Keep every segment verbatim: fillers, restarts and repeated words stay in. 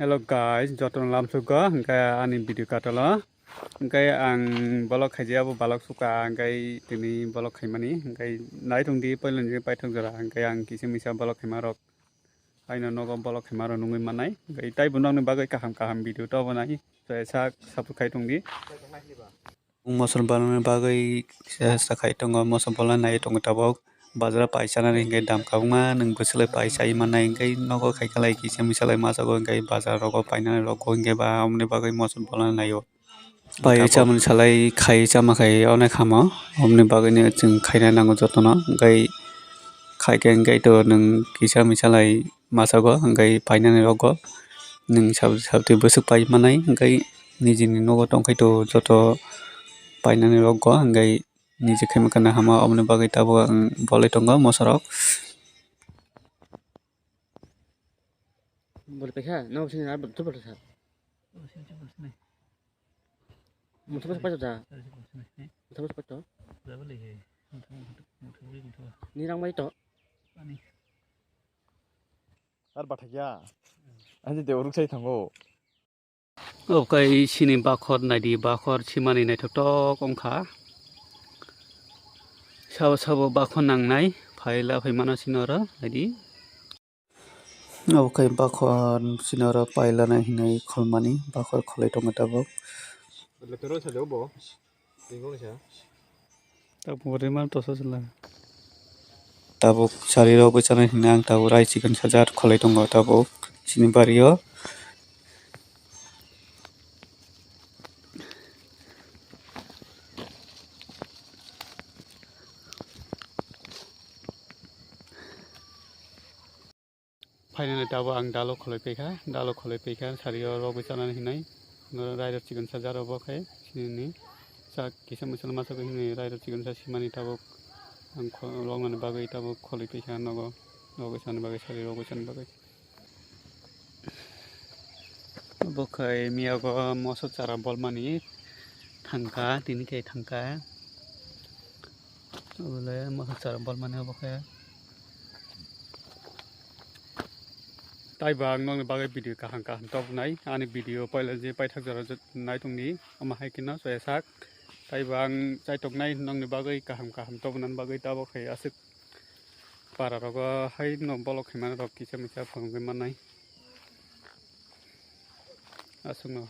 Hello guys, jotono lamsugo, hwnkhe ani video katalo. Hwnkhe ang vlog khaijak, abo vlog suka, hwnkhe tini vlog khaimani, hwnkhe naitongdi, poilani paithak jora, hwnkhe ang kisa misa vlog khaimarok, aino nogo vlog khaimarok nungwi mannai, hwnkhe taibo nokni bagwi kaham kaham video tobonai, so sak support khai tongdi. Mosor bolani bagwi chesta khai tongo, mosor bolani nai tongo tabuk. Bazar o pai chanani hinkhe dam kwbangma, nwng bwswk lai pai chai mannai, hinkhe nogo khai khlai kisa misa lai masago, hinkhe bazar rogo painani rokgo hinkhe ba, aboni bagwi mosor bolani naio. Pai chamani salai khai chama khai onek hamo, aboni bagwino chwng khaina nango jotono, hinkhe khaikhe hinkhe to nwng kisa misa lai masago, hinkhe painani rokgo nwng sab-, sabti bwswk pai manai, hinkhe nijini nogo tongkhe to joto painani rokgo, hinkhe niji khe mangkha na hama, oboni bagwi tabuk ang bolai tongo mosorok. Bolai paikha, nogo sini ar bolai sa. Motha motha paito da. Motha motha paito. Ni rang bai to. Ar bathakya. Ani de uruk sai thango. Okai sini bakhor naidi, bakhor simani naithok tok wngkha. Sabo sabo bakhor nangnai, phaila phaimano sini oro naidi. Obo khe bakhor sini oro pailana hinwi kholmani, bakhor kholai tongo tabuk. Tabuk sari rok bwchana hinwi ang tabuk rai chikon sajak kholai tongo tabuk sini bario. Phainani tabuk ang dalo kholoi paikha, dalo kholoi paikha, sario rok bai chanani hinwi, rairok chikon sajak rok bo khe, sinini sak kisa mwsal masa hinwi rairok chikon sa simani tabuk ang kho-, roknani bagwi tabuk kholoi paikha nogo, rok bai chani bagwi, sari rok bai chani bagwi. Obo khe miyago moso chara bolmani thangkha, tini khe thangkha. Obole moso chara bolmani obo khe. Taibo ang nokni bagwi video kaham kaham tobonai. Ani video paila je paithak jora je naitongdi, omo hai kheno soya sak. Taibo ang chaitoknai nokni bagwi kaham kaham tobonani bagwi tabuk khe aswk para rogo hai no bolok khaimani rok kisa misa phunugwi mannai. Aswkno.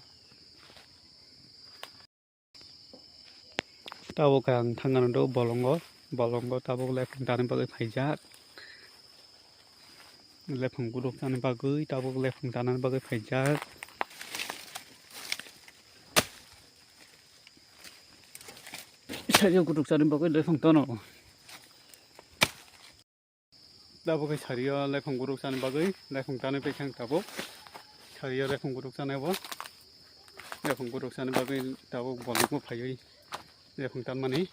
Tabuk ang thangna do bolongo, bolongo tabuk lephang tani bagwi phaijak. Lephang guruk tani bagwi, tabuk lephang tanani bagwi phaijak. Sario guruk tani bagwi lephang tano. Tabuk khe sario lephang guruk chani bagwi lephang tanwi paikha ang tabuk. Sario lephang guruk chanai bo. Lephang guruk chani bagwi tabuk bolongbo phaiwi lephang tanmani.